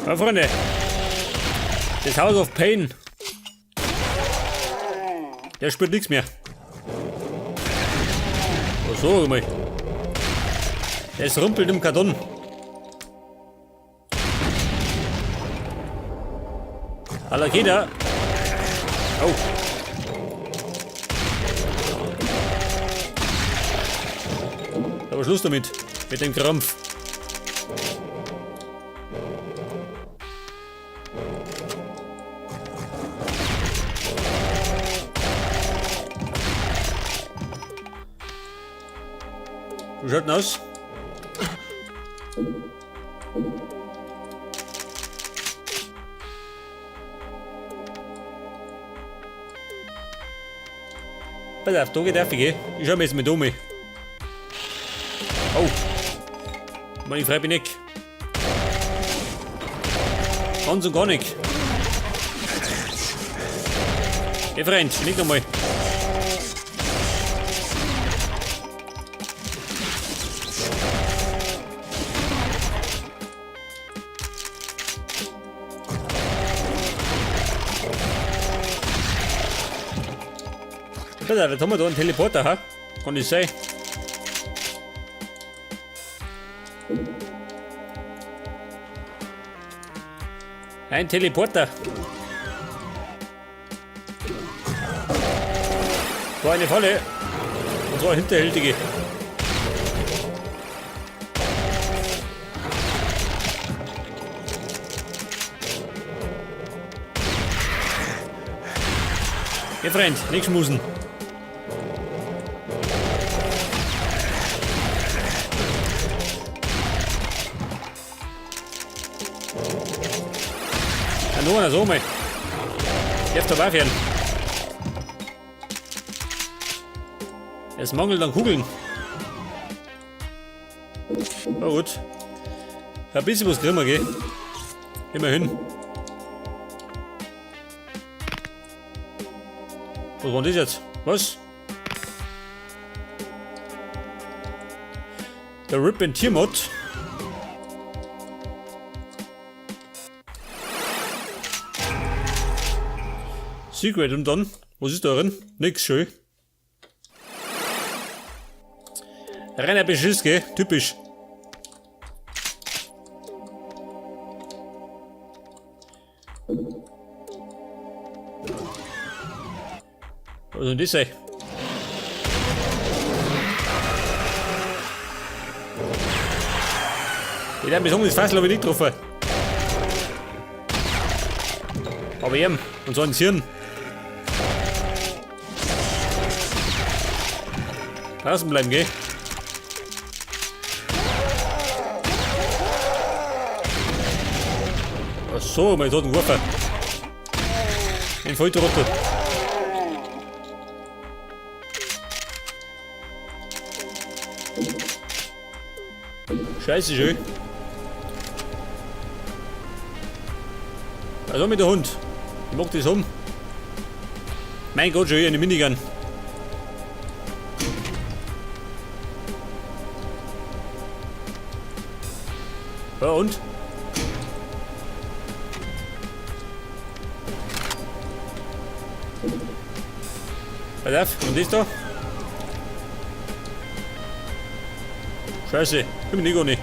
Ja, Freunde. Das House of Pain. Der spürt nichts mehr. Oh, so, mal. Es rumpelt im Karton. Alakeda. Oh. Aber Schluss damit. Mit dem Krampf. Wie schaut denn aus? Pass auf, da geht auf, gell? Ich schau mir jetzt mal um. Oh. Mann, ich freu mich nicht. Ganz und gar nicht. Hey Freund, nicht nochmal. Pass auf, jetzt haben wir da einen Teleporter, ha? Kann das sein? Ein Teleporter. War eine Falle. Und zwar hinterhältige. Ihr Freund, nicht schmusen. Ja, nur einer so mal. Darf dabei werden. Es mangelt an Kugeln. Na gut. Ein bisschen was kriegen wir, gell? Immerhin. Was war denn das jetzt? Was? Der Rip and Tear Mod. Secret und dann? Was ist da drin? Nix, schön. Reiner Beschiss, gell? Typisch. Was soll das sein? Ich werde mir sagen, das Fassel habe ich nicht getroffen. Aber eben, und so ein Hirn. Draußen bleiben, gell? Ach so, mein toten Wurfer. Ein Volltrottel. Scheiße, schön. Also mit der Hund. Ich mag das um. Mein Gott, schon hier eine Minigun. Ja, und? Pass auf, und das da? Scheiße, ich bin nicht gar nicht.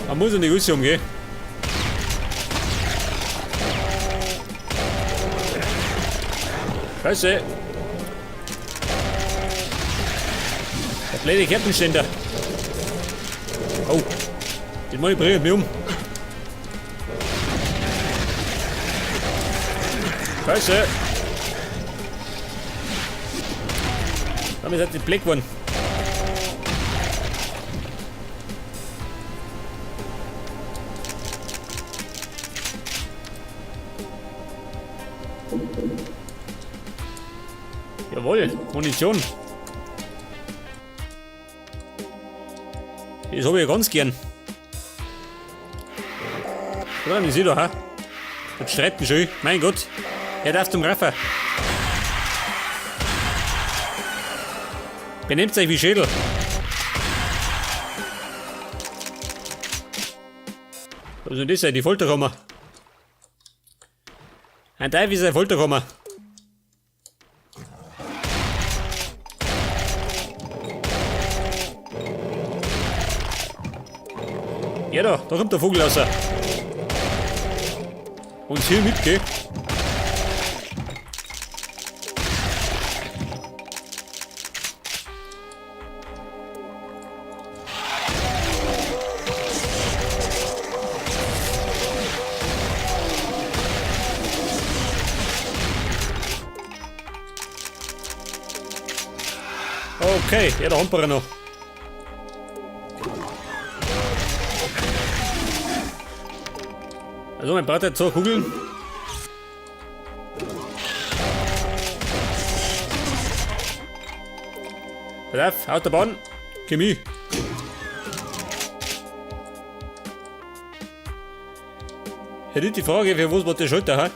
Man muss ja nicht alles umgehen. Scheiße. Der blöde Kerzenständer. Oh. Den Mann bringt mich um. Scheiße. Damit hat die Blick geworden. Jawohl, Munition. Das habe ich ja ganz gern. Oder ich sehe da, ha? Das streiten schön. Mein Gott. Er darf zum Raffer. Benehmt euch wie Schädel. Was soll das sein? Die Folterkammer. Ein Teufel ist eine Folterkammer. Ja da, da kommt der Vogel raus. Und hier mit, gell? Okay, ja, da haben wir noch. Also mein Brat hat zwei Kugeln. Pass auf, Autobahn. Chemie. Ja, nicht die Frage, für was man die Schalter hat.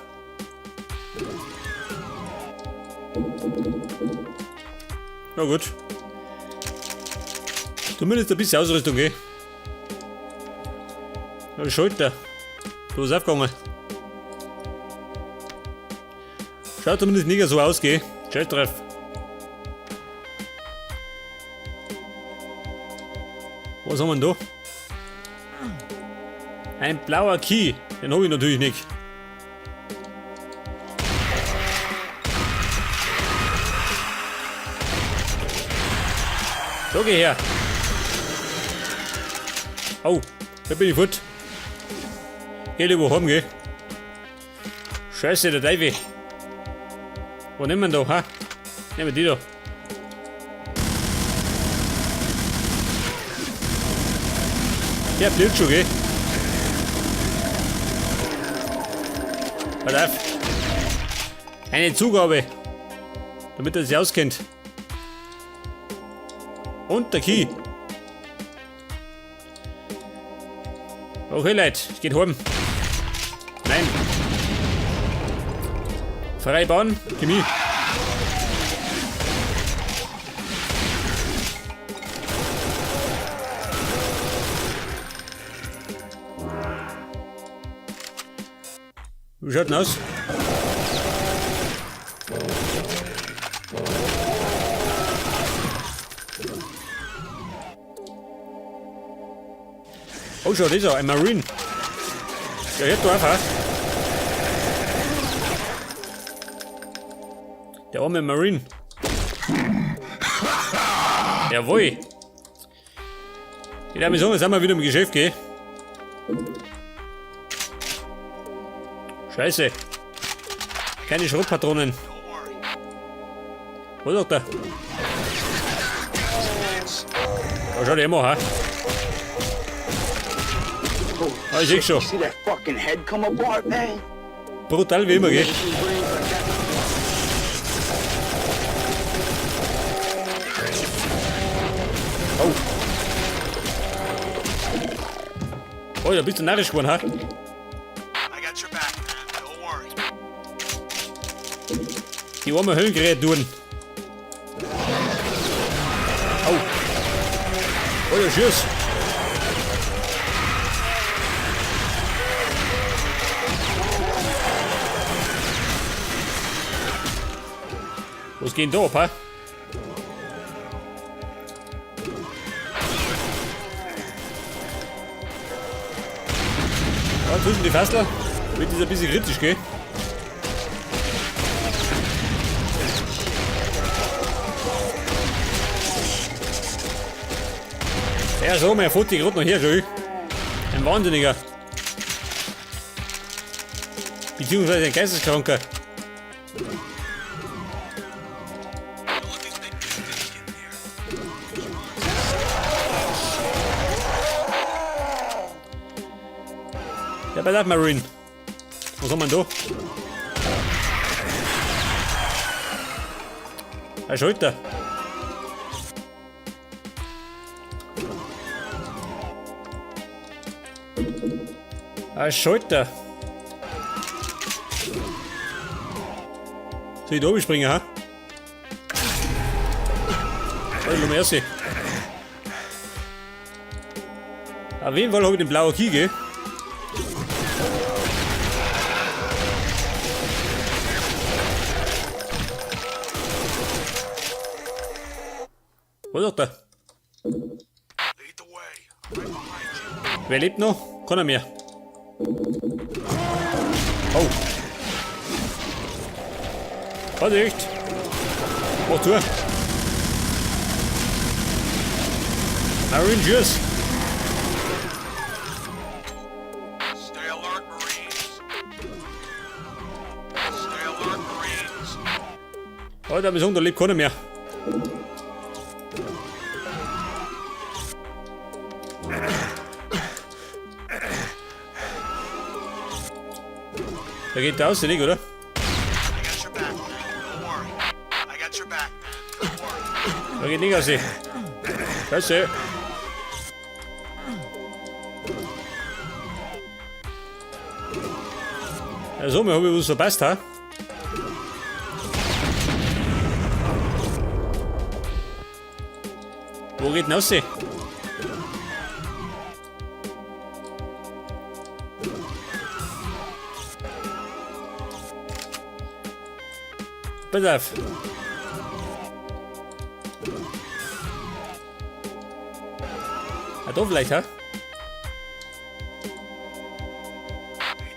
Na gut. Zumindest ein bisschen Ausrüstung, gell? Na, Schalter. Da ist aufgegangen. Schaut zumindest nicht so aus, gell? Scheiß drauf. Was haben wir denn da? Ein blauer Key. Den hab ich natürlich nicht. So, geh her. Oh, da bin ich fort. Geh lieber heim, geh. Scheiße, der Teufel. Wo nehmen wir denn da, ha? Nehmen wir die da. Der blüht schon, gell? Pass auf. Eine Zugabe. Damit er sich auskennt. Und der Key. Okay, Leute, es geht heim. Nein. Freie Bahn, Chemie. Wie schaut denn aus? Oh, schau, das ist ein Marine. Ja, hört doch auf, Der arme Marine. Jawohl. Ich würde sagen, jetzt sind wir wieder im Geschäft, gell? Scheiße. Keine Schrotpatronen. Wo ist der? Da schau dir immer, ha? Ah, ich seh schon. Brutal wie immer, gell? Oh. Oh, da bist du narrisch geworden, ha? Die armen Höllenkreaturen. Au. Oh, der Schuss. Was geht denn da ab, ha? Ja, zwischen die Fässler wird das ein bisschen kritisch, gell? Ja, so, mein Foto gerade noch her, schon. Ein Wahnsinniger. Beziehungsweise ein Geisteskranker. Ja, pass auf, Marine. Was haben wir denn da? Ein Schalter. Ein Schalter. Soll ich da oben springen, ha? Oh, lass mal erst. Auf jeden Fall habe ich den blauen Key, gell? Was sagt er? Wer lebt noch? Keiner mehr. Oh. Vorsicht! Mach zu! Marine, tschüss! Stay alert, Marines. Stay alert, Marines. Alter, wir sagen, da lebt keiner mehr. Da geht der aus, nicht, oder? I got your back, man. Don't worry. I got your back, man. Don't worry. Da geht nicht aus. Scheiße. Ja, so, wir haben was verpasst, ha? Wo geht denn raus? Pass auf. Ja, da vielleicht, ha? Lead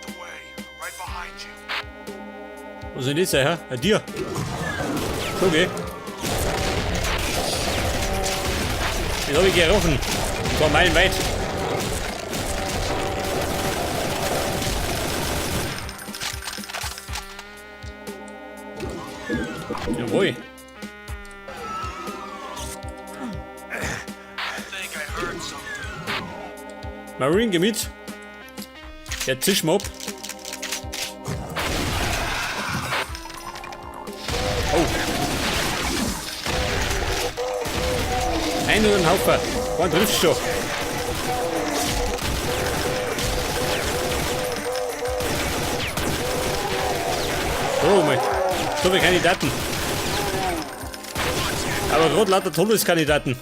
the way. I'm right behind you. Was soll denn das sein, hä? Ein Tier. So, geh. Das hab ich gerochen. Und zwar meilenweit. Jawohl. I think I heard something. Marine, geh mit. Ja, zisch mal ab. Oh. Ein oder ein Haufen. Wann triffst du schon? Oh mal. So viele Kandidaten. Aber gerade lauter Todeskandidaten.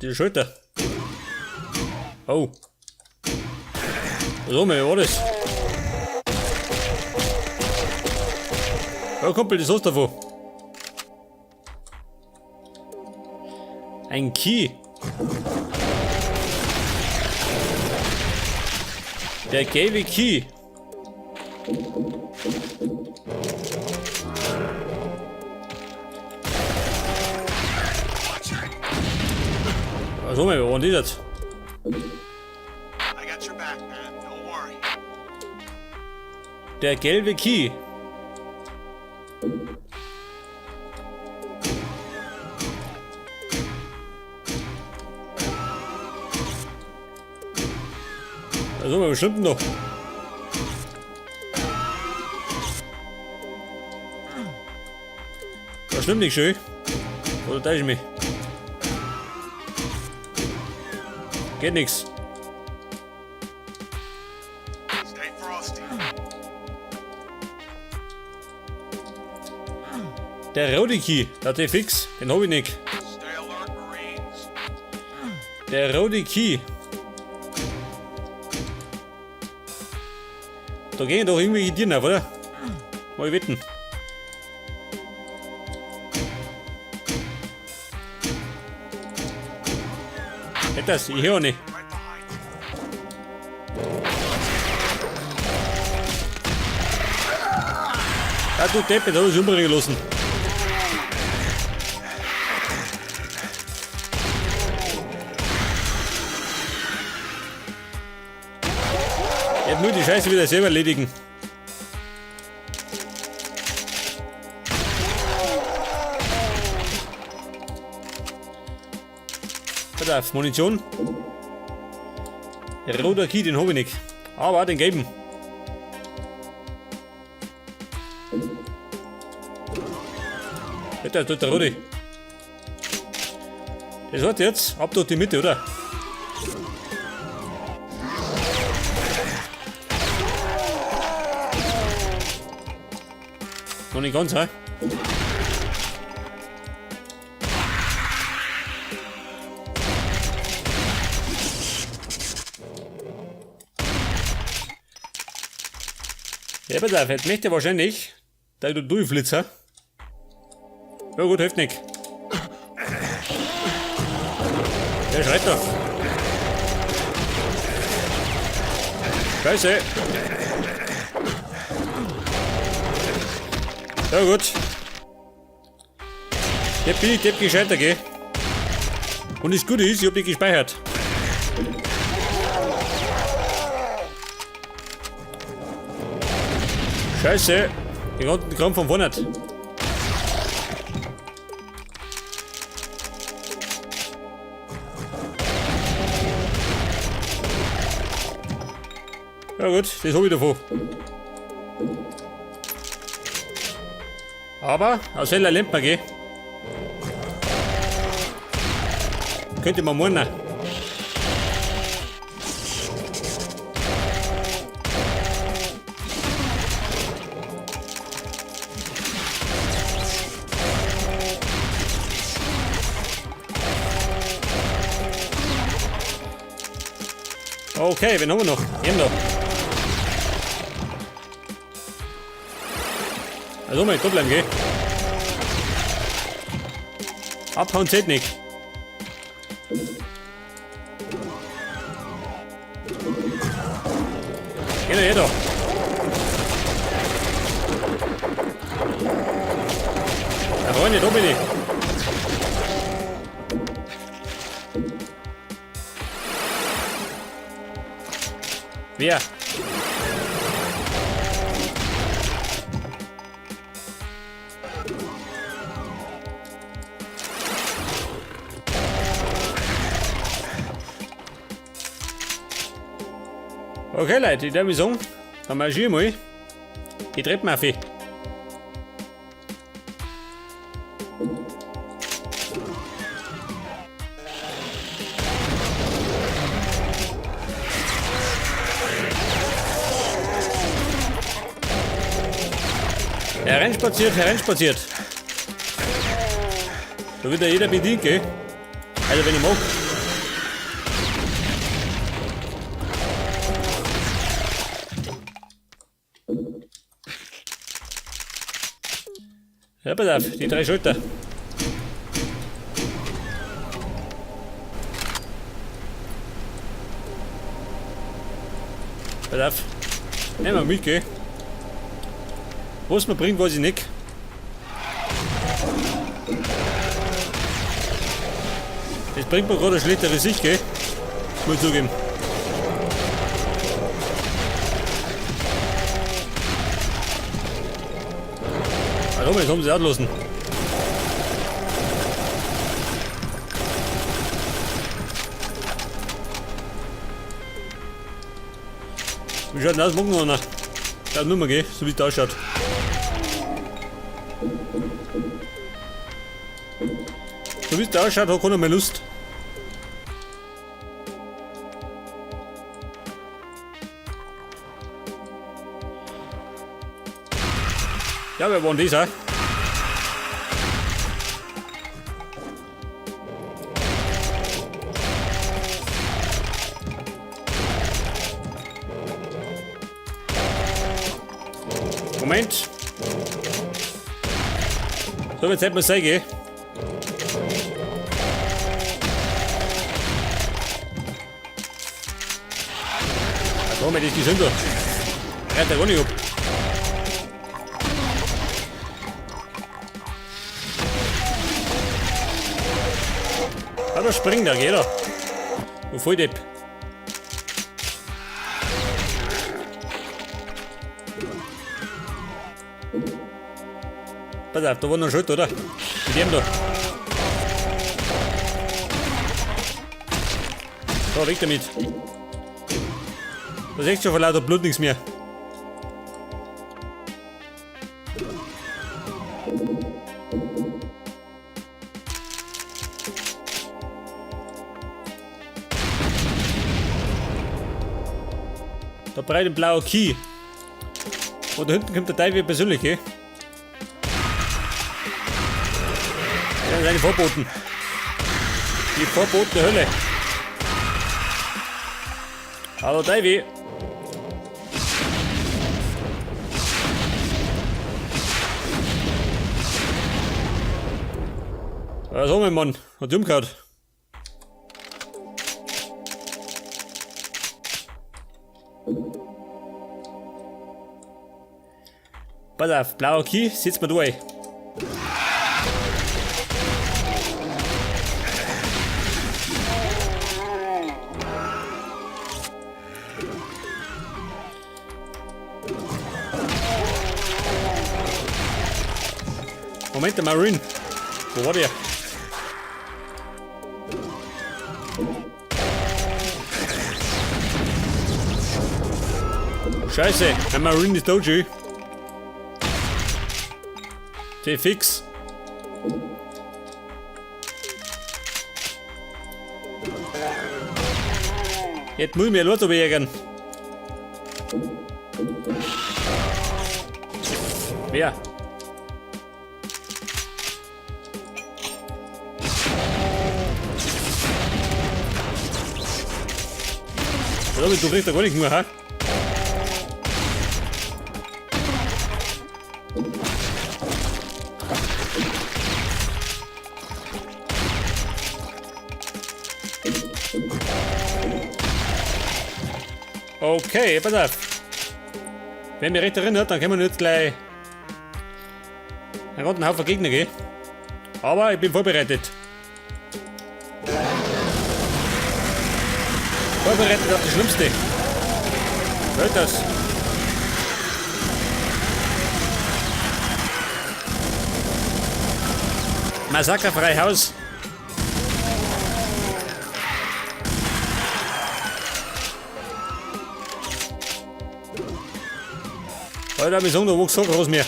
Die Schulter. Oh. So, wer war das? Ja, Kumpel, das hast du davon. Ein Key. Der gelbe Key. Also, wer war denn das jetzt? I got your back, man. Don't worry. Der gelbe Key. Also, wir bestimmt noch. Das stimmt nicht schön. Oder täusche ich mich? Geht nix. Stay frosty. Der rote Key, der hat fix, den hab ich nicht. Stay alert, Marines. Der rote Key. Da gehen doch irgendwelche Tiere auf, oder? Mal wetten. Das, ich höre nicht. Right behind you. Ja, du Deppe, da hab ich umbringen lassen. Ich nur die Scheiße wieder selber erledigen. Pass auf, Munition. Roter Key, den hab ich nicht. Aber den gelben. Der tut der Rudi. Das hat jetzt ab durch die Mitte, oder? Noch nicht ganz, hä? Ja, pass auf, jetzt möchte er wahrscheinlich, da du durchflitzer. Ja gut, hilft nicht. Der schreit doch. Scheiße. Ja gut. Jetzt bin ich depp gescheiter, gell? Und das Gute ist, ich hab nicht gespeichert. Scheiße. Die ganzen Kram von vorne. Ja gut, das hab ich davon. Aber aus welcher lernt man, gell? Könnte man meinen. Okay, wen haben wir noch? Eben da. Also mal da bleiben, gell? Abhauen zählt nicht. Geh doch her da. Ja, Freunde, da bin ich. Wer? Okay, Leute, ich darf sagen, dann marschiere ich mal die Treppen auf. Hereinspaziert, hereinspaziert. Da wird ja jeder bedient, gell? Also wenn ich mag. Ja, pass auf, die drei Schulter. Pass auf. Nehmen wir mit, gell? Was man bringt, weiß ich nicht. Das bringt mir gerade eine schlechtere Sicht, gell? Muss ich zugeben. Also, jetzt haben sie auch. Wie schaut denn aus? Morgen noch einer. Ja, nur mal, gell? So wie es da ausschaut. So wie es da ausschaut, hat keiner mehr Lust. Ja, wer war denn das, hä? Moment. So, jetzt hätten wir es gell? Also, Moment, ist gesünder. Er hat ja gar nicht ab. Ah, da springt er, geht er. Du Volldepp. Pass auf, da war noch ein Schritt, oder? Mit dem da. So, weg damit. Da siehst du schon vor lauter Blut nichts mehr. Da breit ein blauer Key. Und da hinten kommt der Teufel persönlich, gell? Ja, seine Vorboten. Die Vorboten der Hölle. Hallo Davy. Also, mein Mann, hat die umgehauen. Pass auf, blauer Key, setz mal durch. Moment, der Marine. Wo war der? Scheiße, ein Marine ist tot schon. T fix. Jetzt muss ich mir Leute ärgern. Wer? Oder du kriegst da gar nichts mehr, ha? Okay, pass auf. Wenn mich recht erinnert, dann können wir jetzt gleich einen ganzen Haufen Gegner gehen. Aber ich bin vorbereitet. Vorbereitet auf das Schlimmste. Hört das? Massakerfrei Haus. Alter, wir sagen, da wächst so groß mehr.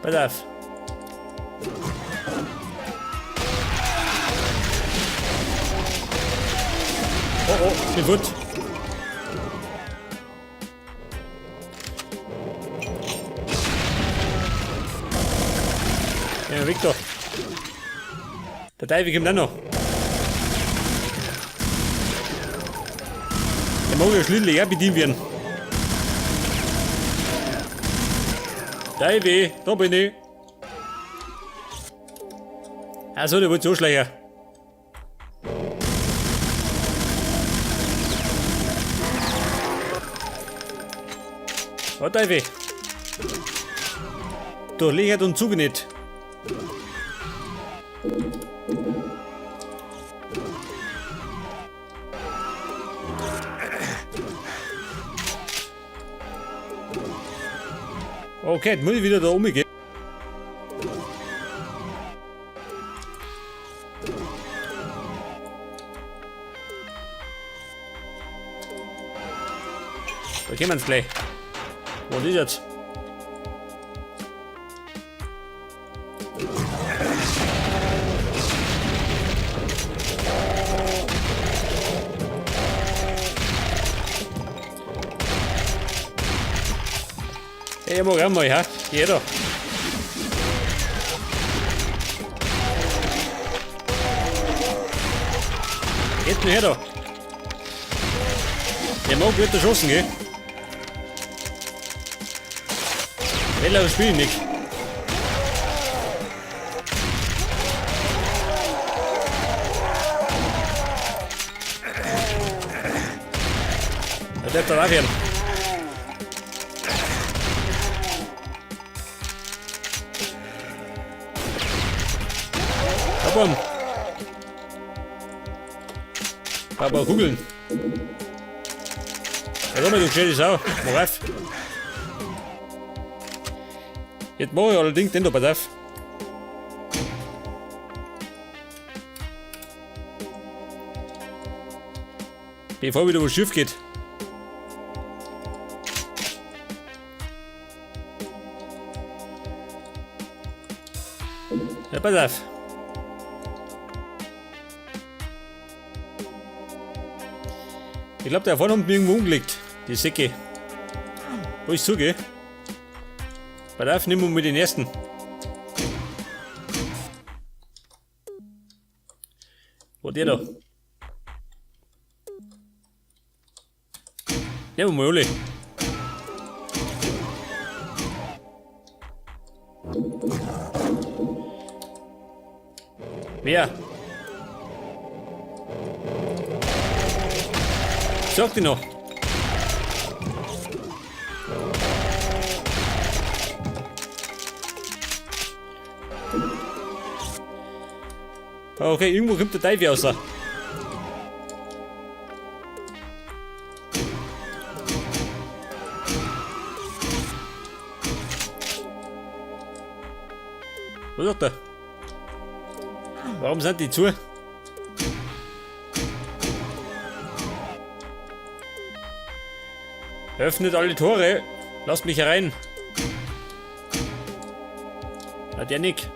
Pass auf. Oh oh, ich bin fort. Ja, Victor. Der Teufel kommt auch noch. Der mag ja schließlich auch bedient werden. Teufel, da bin ich. Also, der wollte so schleichen. Oh, Teufel. Durchlöchert und zugenäht. Okay, jetzt muss ich wieder da umgehen. Da kommen sie gleich. Wo ist jetzt? Hey, ich mag auch mal, hä? Jeder. Geht denn her da? Der mag wird erschossen, gell? Welcher spiel ich nicht. Der darf da aufhören. Komm. Aber Kugeln. Ja, komm, du gescheites Sau. Mach auf. Jetzt mach ich allerdings den da, pass auf. Bevor wieder was schief geht. Ja, pass auf. Ich glaub, der vorne hat mich irgendwo umgelegt. Die Säcke. Wo ich zugehe. Pass auf, nimm mal mit den ersten. Und der da. Nehmen wir mal alle. Wer? Sag die noch. Okay, irgendwo kommt der Teufel raus. Was sagt er? Warum sind die zu? Öffnet alle Tore. Lasst mich herein. Hat der Nick.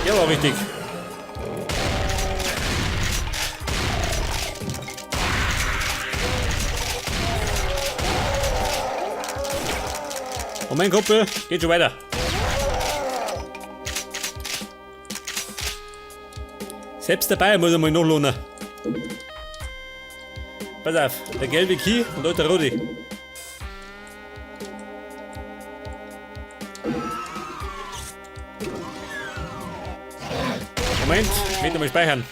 Ja, war richtig. Und mein Kumpel geht schon weiter. Selbst dabei muss ich mal nachlohnen. Pass auf, der gelbe Key und da der rote. Moment, ich möchte mal speichern.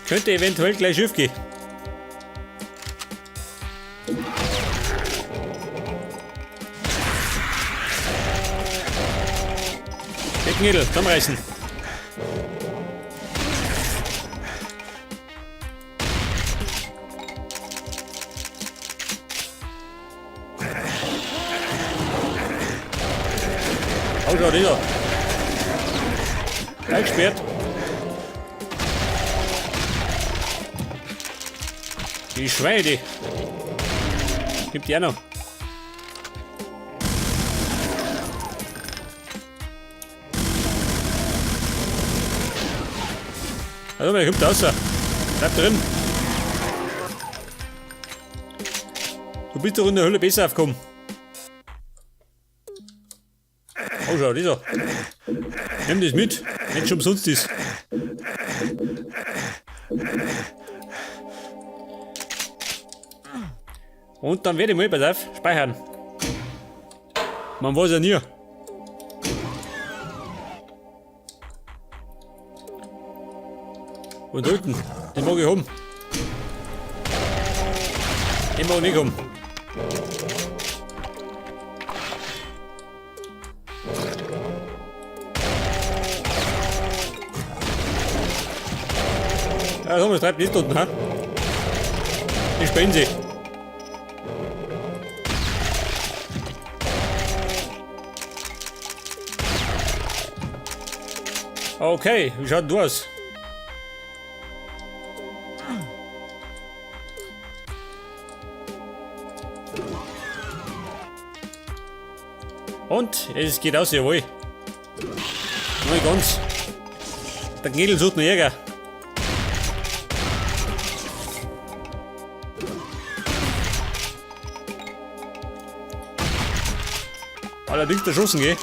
Könnte eventuell gleich schief gehen. Deckengedel, zusammenreißen. Oh, schau, dieser. Eingesperrt. Die Schweine, die. Gibt die auch noch. Also, der kommt raus. Bleib drin. Du bist doch in der Hölle besser aufgekommen. Oh, schau, dieser. Nimm das mit, wenn es schon umsonst ist. Und dann werde ich mal, pass auf, speichern. Man weiß ja nie. Und unten, den mag ich haben. Den mag ich nicht haben. Ja, so, das treibt nicht unten, ha? Die spinnen sie. Okay, wie schaut denn du aus? Und es geht aus, jawohl. Noch nicht ganz. Der Knädel sucht noch Jäger. Allerdings erschossen, gell?